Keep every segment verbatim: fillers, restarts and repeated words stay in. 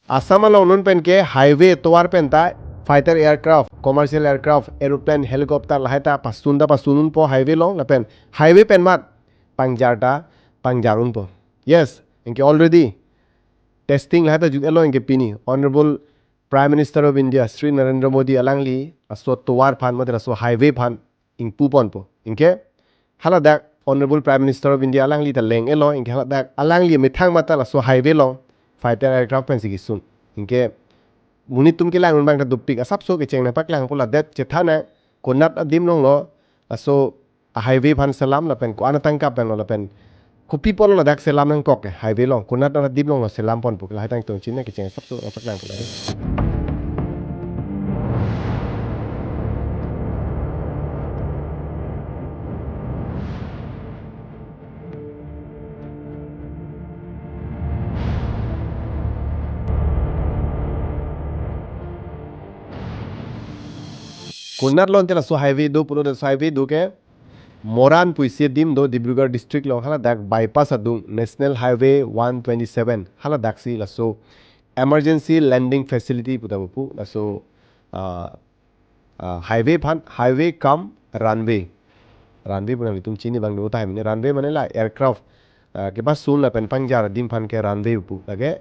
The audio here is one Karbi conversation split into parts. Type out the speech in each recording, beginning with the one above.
Assam along non pen ke highway tovar pen ta fighter aircraft, commercial aircraft, aeroplane, helicopter lahai ta pasun ta pasun unpo highway along lapen highway pen mat pangjar ta pangjar unpo. Yes, anke already testing lahai ta jut-et lo anke pini. Honorable Prime Minister of India, Shri Narendra Modi alangli laso tovar aphan mate laso highway aphan ingpu ponpo. Anke haladak Honorable Prime Minister of India alangli ta leng-et lo, anke haladak alangli methang mat ta laso highway along fighter aircraft pensi kesun. Anke monit atum kelang un abang ta dopik, asapso kecheng nangpaklangpo, ladak chethan nang konat adim along lo laso a highway aphan selam lapen ko-an atangka pen lo lapen kopi apot lo ladak selam nangkok ke highway along, konat adim along lo selam ponpo, lahai tangtung chini nang, kecheng asapso nangpaklangpo lake. Konat along te laso highway do pulote, laso highway do ke Moran pusi adim do, Dibrugarh district along, haladak bypass adung, National Highway one twenty-seven, haladaksi laso emergency landing facility pu ta pu, laso, ah, ah, highway aphan, highway cum runway. Runway pu nanglitum chini abang do tahai mene, runway mane la aircraft, ah, kepasun lapen pangjar adim aphan ke runway pu. Lake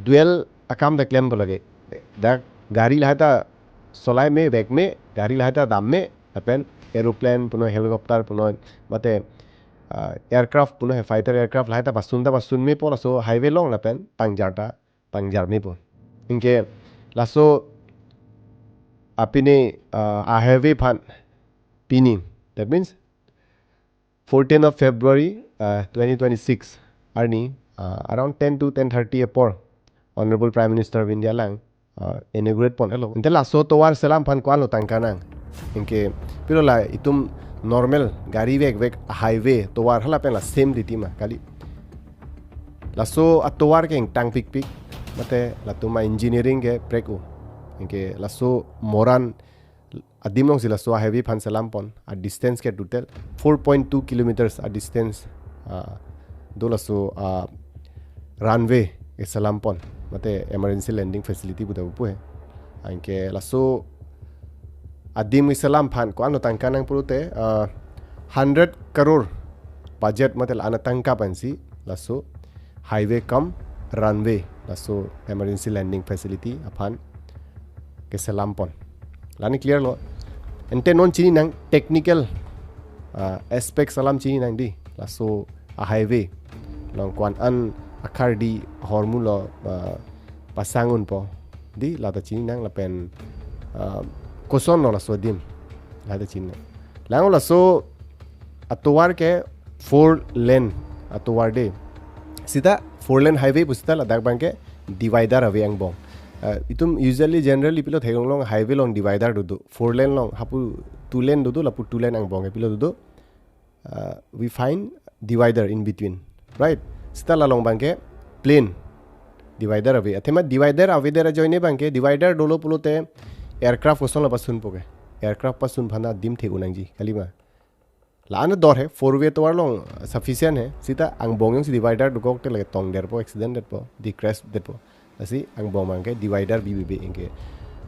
dual akam ta klempo lake. Dak gari lahai ta solai me, vek me, gari lahai ta dam me, lapen aeroplane punon, helicopter punon, mate, ah, aircraft punon, fighter aircraft lahai ta pasun ta pasun mepo laso highway along lapen pangjar ta pangjar mepo. Anke laso apini, ah, a highway aphan pini, that means fourteen of February, uh, twenty twenty-six arni, uh, around ten to ten thirty apor Honorable Prime Minister of India lang, uh, inaugurate pon-et lo. Ante laso tovar selam aphan ko-an lo tangka nang? Anke pilo la itum normal gari vek vek highway tovar hala pen la same titi ma kali. Laso atovar ke ingtang pikpik, mate latum a-engineering ke prek-o. Anke laso Moran adim alongsi laso a highway aphan selam pon, a distance ke total four point two kilometers a distance, ah, do laso, ah, runway ke selam pon, mate emergency landing facility pu ta pu he. Anke laso adim ke selam aphan ko-an lo tangka nang pulote, ah, hundred crore budget mate la-an atangka pensi laso highway cum runway, laso emergency landing facility aphan keselam pon. La-an clear lo. Ante non chini nang technical, ah, aspects alam chini nang di. Laso a highway along ko-an an akhardi ahormu lo, ah, pasang unpo di, la ta chini nang lapen, ah, koson lo laso adim, la ta chini nang. Lang laso atovar ke four lane atovar de. Sita four lane highway pu sita ladak abang ke divider ave angbong. Ah, itum usually generally pilo theklong long highway along divider do do. Four lane along hapu two lane do do, lapu two lane angbong ke pilo do do. Uh, we find divider in between, right? Sita la along abang ke plain, divider ave. Athema divider ave der ajoine abang ke, divider dolo pulote aircraft koson lo pasunpo ke? Aircraft pasun aphan ta adim thek-o nangji, kali ma? La-an ador he, four way tovar along sufficient he. Sita angbong jongsi divider dokok te lake tongderpo, accident detpo, di crash detpo. Lasi angbong abang ke divider bibe be anke.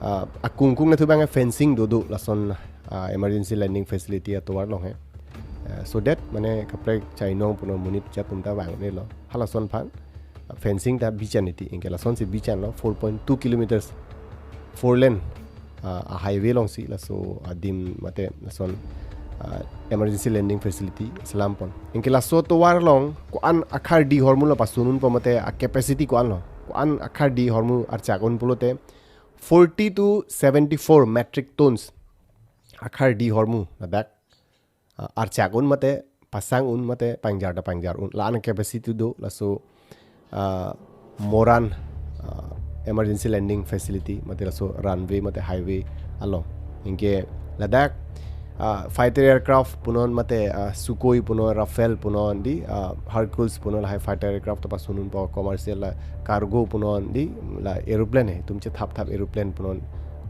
Ah, akungkung nathu abang fencing do do lason, ah, emergency landing facility atovar along he. Ah, so that mane kaprek chainong punon monit jat atum ta vang-un-e lo. Halason aphan, ah, fencing ta bichan iti anke lasonsi bichan lo four point two kilometers four lane, ah, a highway alongsi laso adim mate lason, ah, emergency landing facility selam pon. Anke laso tovar along ko-an akhardi ahormu lo pasun unpo mate a capacity ko-an lo? Ko-an akhardi ahormu archak un pulote forty to seventy-four metric tons akhardi ahormu ladak, ah, archak un mate pasang un mate pangjar ta pangjar un, la-an capacity do laso, ah, Moran, ah, emergency landing facility mate laso runway mate highway along. Anke ladak, ah, fighter aircraft punon mate, ah, Sukhoi punon, Rafale punon di, ah, Hercules punon, lahai fighter aircraft ta pasun unpo, commercial la cargo punon di, la aeroplane he, itum chethap thap aeroplane punon,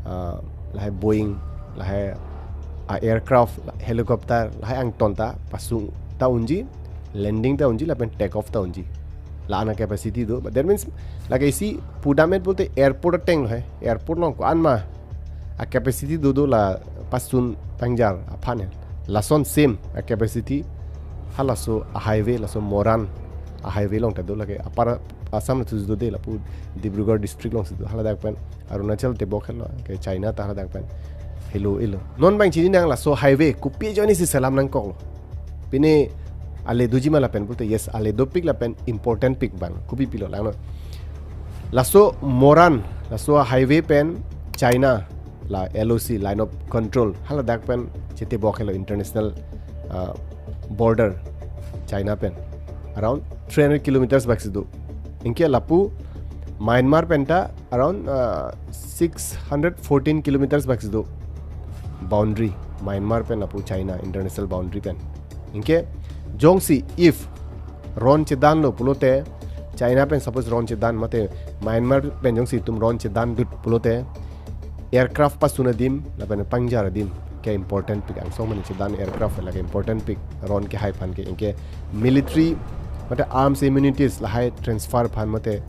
ah, lahai Boeing, lahai, ah, aircraft, la helicopter, lahai angton ta pasung ta unji, landing ta unji, lapen take off ta unji. La-an a capacity do. But that means lake isi pudam-et pulote airport ateng lo he. Airport along ko-an ma a capacity do do la pasun pangjar aphan he. Lason same a capacity halaso a highway, laso Moran a highway along ta do, lake Upper Assam thu do de, lapu Dibrugarh district alongsi do, haladak pen Arunachal tebok helo, ke China ta haladak pen helo ilo. Non abang chininang laso highway kopi ajoinesi selam nangkoklo. Pine ale doji ma lapen pulote, yes, ale dopik lapen important pik abang. Kopi pilo lang no. Laso Moran, laso highway pen China la L O C, line of control, haladak pen chetebok helo, international, ah, border China pen around three hundred kilometers baksi do. Anke lapu Myanmar pen ta around, ah, six hundred fourteen kilometers baksi do boundary Myanmar pen lapu China international boundary pen. Anke jongsi if ron chedanlo pulote, China pen suppose ron chedan mate Myanmar pen jongsi itum ron chedandut pulote, aircraft pasun adim lapen pangjar adim ke important pik, angsong mane chedan aircraft lake important pik, ron kehai aphan ke. Anke military mate arms ammunitions lahai transfer aphan mate,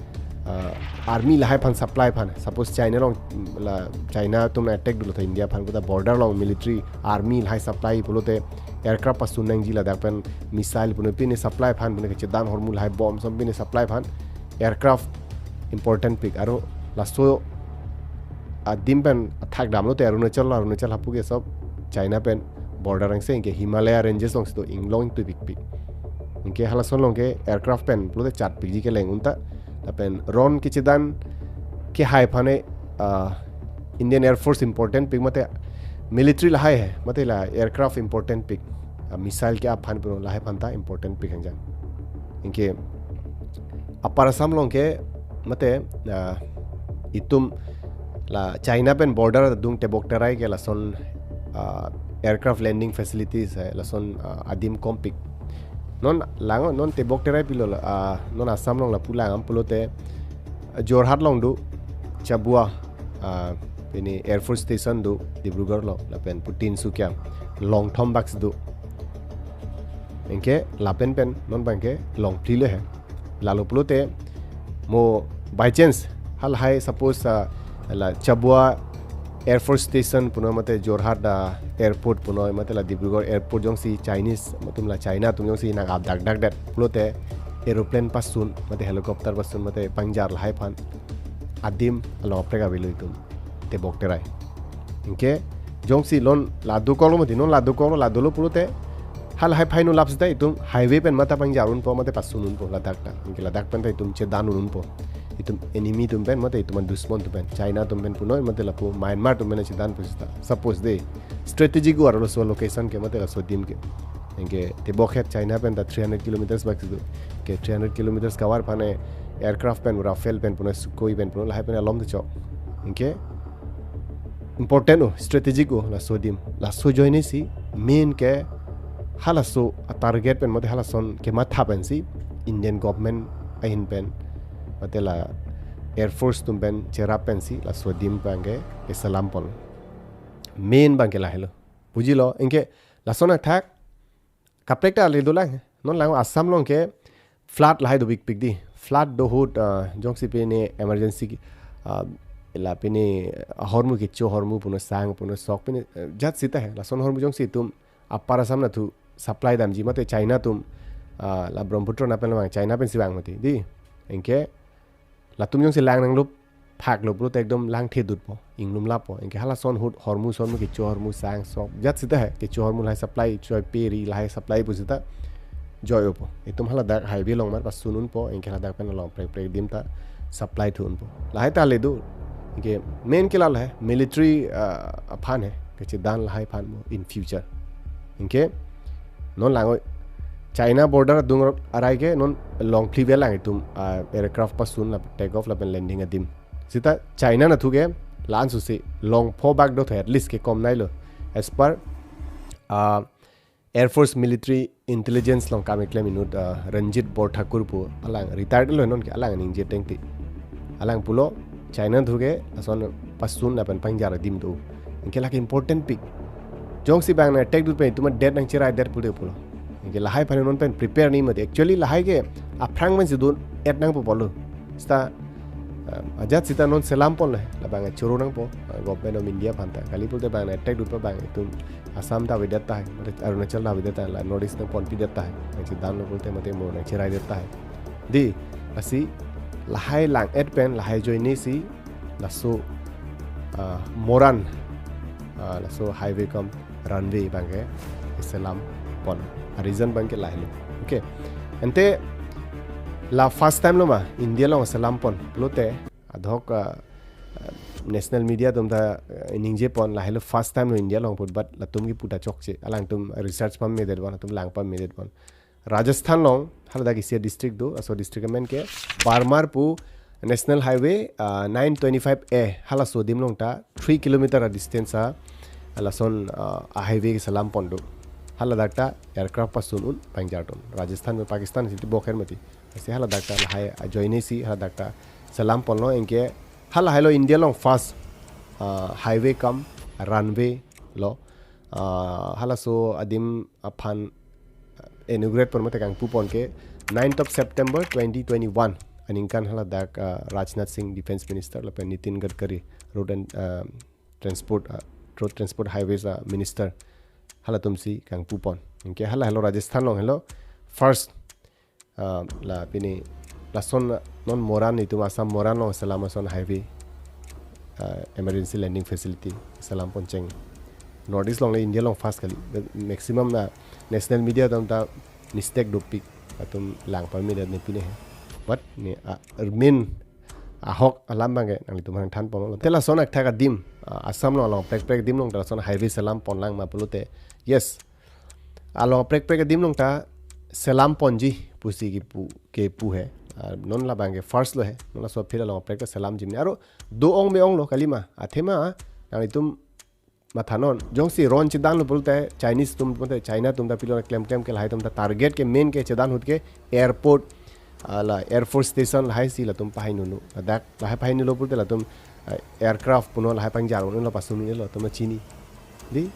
ah, army lahai aphan supply aphan. Suppose China along la China atum attack dunlo ta India aphan puta border along military army lahai supply pulote aircraft pasun nangji, ladak pen missile puno pine supply aphan, pine kechedan ahormu lahai bomb som pine supply aphan aircraft important pik. Aro laso adim pen athak damlote Arunachal, Arunachal hapu ke sob China pen border angse, anke Himalaya ranges alongsi do, inglong ingtui pikpik. Anke halason along ke aircraft pen pulote chat pikji keleng un ta. Lapen ron kechedan kehai aphan e, ah, Indian Air Force important pik mate military lahai he, mate la aircraft important pik, ah, missile ke aphan puno lahai aphan ta important pik hangjang. Anke Upper Assam along ke mate, ah, itum la China pen border adung tebok terai ke lason, ah, aircraft landing facilities he, lason, ah, adim kompik. Non lang non tebok terai pilo la, ah, non Assam along lapu lang am pulote, ah, Jorhat along do, Chabua, ah, pine Air Force Station do, Dibrugarh along, lapen pu Tinsukia, long thom baks do. Anke lapen pen non abang ke long phli le he. Lalo pulote mo by chance halahai suppose, ah, la Chabua Air Force Station puno mate Jorhat, ah, airport puno mate la Dibrugarh airport jongsi Chinese atum la China atum jongsi nang-ap dakdak det pulote aeroplane pasun mate helicopter pasun mate pangjar lahai aphan adim along kaprek avelo itum tebok terai. Anke jongsi non la dokoklo mati, non la dokoklo, la dolo pulote halahai phai no lap sita itum highway pen mate pangjar unpo mate pasun unpo ladak ta. Anke ladak pen ta itum chedan unpo. Itum enemy atum pen mate itum dusmon atum pen, China atum pen puno mate lapu Myanmar atum pen chedan pusita. Suppose de strategic war lo so location ke mate laso adim ke. Anke tebok het China pen ta three hundred kilometers bak do. Anke three hundred kilometers kavar aphan e aircraft pen, Rafale pen puno, Sukhoi pen puno lahai pen alom te chok. Anke important o, strategic o laso adim. Laso ajoinesi main ke halaso a target pen mate halason kematha pensi Indian government ahin pen mate la Air Force atum pen cherap pensi laso adim abang ke keselam pon. Main abang ke lahelo. Bujilo, anke lason athak kaprek ta le dolang. Non lang Assam along ke flood lahai do pikpik di. Flood do ahut, ah, jongsi pine emergency, ah, la pine ahormu kecho ahormu puno sang puno sok pine, eh, jat sita he. Lason ahormu jongsi itum Upper Assam nathu supply damji mate China atum, ah, la Brahmaputra na pen vang, China pensi vang mati di. Anke latum jongsi lang nanglup phaklo pulote ekdom langthe dutpo, inglum lappo. Anke halason ahut ahormu sonmu kecho ahormu sang sok jat sita he, kecho ahormu lahai supply, choi peri lahai supply pusita joi-opo. Itum haladak highway along mar pasun unpo, anke haladak pen along prek prek adim ta supply thu unpo. Lahai ta le do. Anke main ke la lahai military, ah, aphan he, kechedan lahai aphan mo in future. Anke non lang o China border adung arai ke non long phli velang itum, ah, aircraft pasun la take off lapen landing adim. Sita China nathu ke la-an susi long pho bak do tho, at least kekom nailo. As per, ah, Air Force Military Intelligence along kam keklem inut, ah, Ranjit Borthakur pu alang retired lo non ke, alang ningje tengti. Alang pulo China nathu ke lason pasun lapen pangjar adim do. Anke lake important pik. Jongsi bang nang attack dut pen itum dead nangcherai det pulote pulo. Anke lahai aphan non pen prepare ni mati. Actually lahai ke aphrang pensi do-et nangpo pulo. Seta, ah, ajat seta non selam ponlo, labang choro nangpo, ah, Government of India aphanta. Kali pulote bang attack dut pa bang itum Assam ta avedet tahai, mate Arunachal ta avedet tahai, la North East nangponpidet tahai. Nangchedamlo pulote mate mo nangcheraidet tahai. Dei, lasi lahai lang-et pen, lahai ajoinesi, laso, ah, Moran, ah, laso highway cum runway abangke selam pon. A reason abangke lahelo. Okay. Ante la first time lo ma India along selam pon. Pulote adhok, ah, national media atum ta, ah, ningje pon lahelo first time lo India along put, but latum kipu ta chokche. Alangtum research pamedet pon, latum lang pamedet pon. Rajasthan along haladak isi district do, laso district amen ke Barmer pu National Highway, ah, nine twenty-five A, halaso adim along ta three kilometer a distance a, lason, ah, a highway selam pon do. Haladak ta aircraft pasun un pangjar dun. Rajasthan pen Pakistan si tibok her mati. Lasi haladak ta lahai ajoinesi haladak ta selam ponlo, anke hala lahai lo India along first, ah, highway cum runway lo. Ah, halaso adim aphan, ah, inaugurate pon mate kangpu pon ke ninth of September twenty twenty-one aningkan haladak, ah, Rajnath Singh Defence Minister lapen Nitin Gadkari Road and, ah, Transport, ah, Road Transport Highways, ah, Minister halatum si kangpu pon. Anke hala lahelo Rajasthan along helo first, ah, la pini lason non Moran itum Assam Moran along selam ason highway, ah, emergency landing facility selam pon cheng. North East along le India along first kali. Maximum na national media atum ta mistake dopik, latum lang pamedet ne pine he. But ne, ah, main ahok alam abangke nanglitum aphan than ponlo. Te lason akthak adim, ah, Assam along along prek prek adim along ta lason highway selam pon lang ma pulote, yes, along prek prek adim along ta selam ponji pusi kipu, kipu he. Ah, non labangke first lo he. Non laso aphi along prek ta selamji mene. Aro do-ong me-onglo kalima. Athema nanglitum mathanon. Jongsi ron chedanlo pulote Chinese atum, pulote China atum ta pilo klem klem ke lahai atum ta target ke main ke chedan ahut ke airport, ah, la Air Force Station lahai si latum pahai nunu. Ladak lahai pahai nulo pulote latum, ah, aircraft punon lahai pangjar unlo, pasun unlo, latum chini. Dei,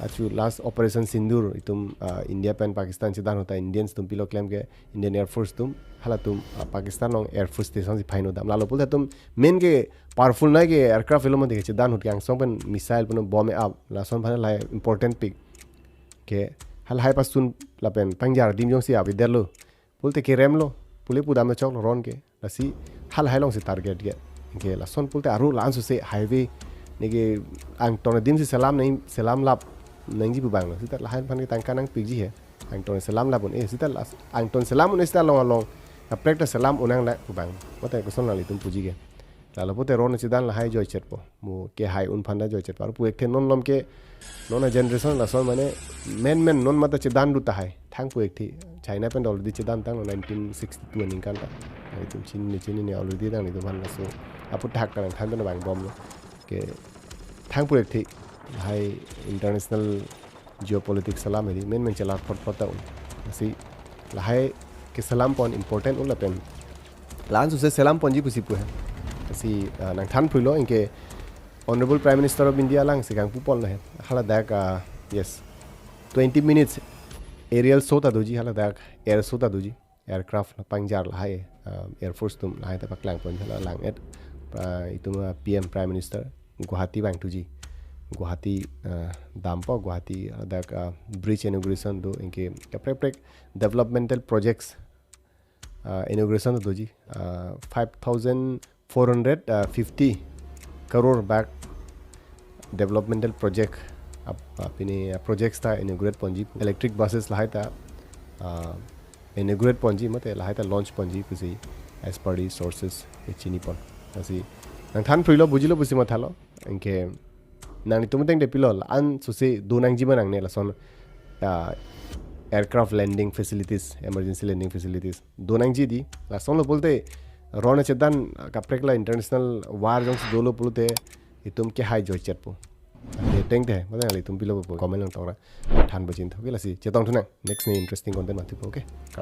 achu last Operation Sindoor itum, ah, India pen Pakistan chedan ahut ta Indians atum pilo klem ke Indian Air Force atum, halatum, ah, Pakistan along Air Force Station si pahai nu dam. Lalo pulote latum main ke powerful nai ke aircraft ilo mate chedan ahut ke angsong pen missile punon bomb e-ap, lason aphan lahai important pik. Ke hala lahai pasun lapen pangjar adim jongsi avedetlo pulote keremlo, pule pudam choklo ron ke. Lasi hala lahai along si target ke. Ke lason pulote aro la-an suse highway neke angton adim si selam nang, selam lap nangji pu abanglo. Seta lahai aphan ke tangka nangpikji he. Angton selam lap un-e, seta las-, angton selam un-e seta along along kaprek ta selam un nangne pu abang. Mate koson nanglitum puji ke. Lalo pulote ron chedan lahai ajoichetpo. Mo kehai un aphan ta ajoichetpo. Aro pu-ekthe non malom ke, non a generation lason mane main main non mate chedan dut tahai. Thang pu-ekthe. China pen already chedan tanglo nineteen sixty-two aningkan ta. Nanglitum chinine chinine already nanglitum aphan laso aphuthak ta nangthan pen vangbomlo. Ke thang pu-ekthe. Lahai international geopolitics selam hedi, main main chelar phot phot ta un. Lasi lahai keselam pon important un lapen la-an suse selam ponji pusi pu he. Lasi, ah, nangthan phruilo, anke Honorable Prime Minister of India along si kangpu ponlo he. Haladak, ah, yes, twenty minutes aerial show ta doji, haladak air show ta doji. Aircraft pangjar lahai, ah, Air Force atum lahai ta paklang pon hala lang-et, ah, itum, ah, P M Prime Minister Guwahati vangthuji. Guwahati, ah, dampo Guwahati, ah, dak, ah, bridge inauguration do, anke kaprek prek developmental projects, ah, inauguration doji, ah, five thousand four hundred fifty crore bak developmental project ap-, ah, pini, ah, projects ta inaugurate ponji, electric buses lahai ta, ah, inaugurate ponji mate lahai ta launch ponji pusi as per the sources ke chini pon. Lasi nangthan phruilo, bujilo pusi mathalo. Anke nanglitum ateng te pilo, la-an suse do nangji ma nangne lason, ah, aircraft landing facilities, emergency landing facilities do nangji dei. Lasonlo pulote ron chedan, ah, kaprek la international war jongsi dolo pulote itum kehai ajoichetpo. Ateng te, mate nanglitum pilo pu comment along tongra than bachin tho. Okay, lasi chetong thunang. Next ne interesting content mathipo. Okay, kardom.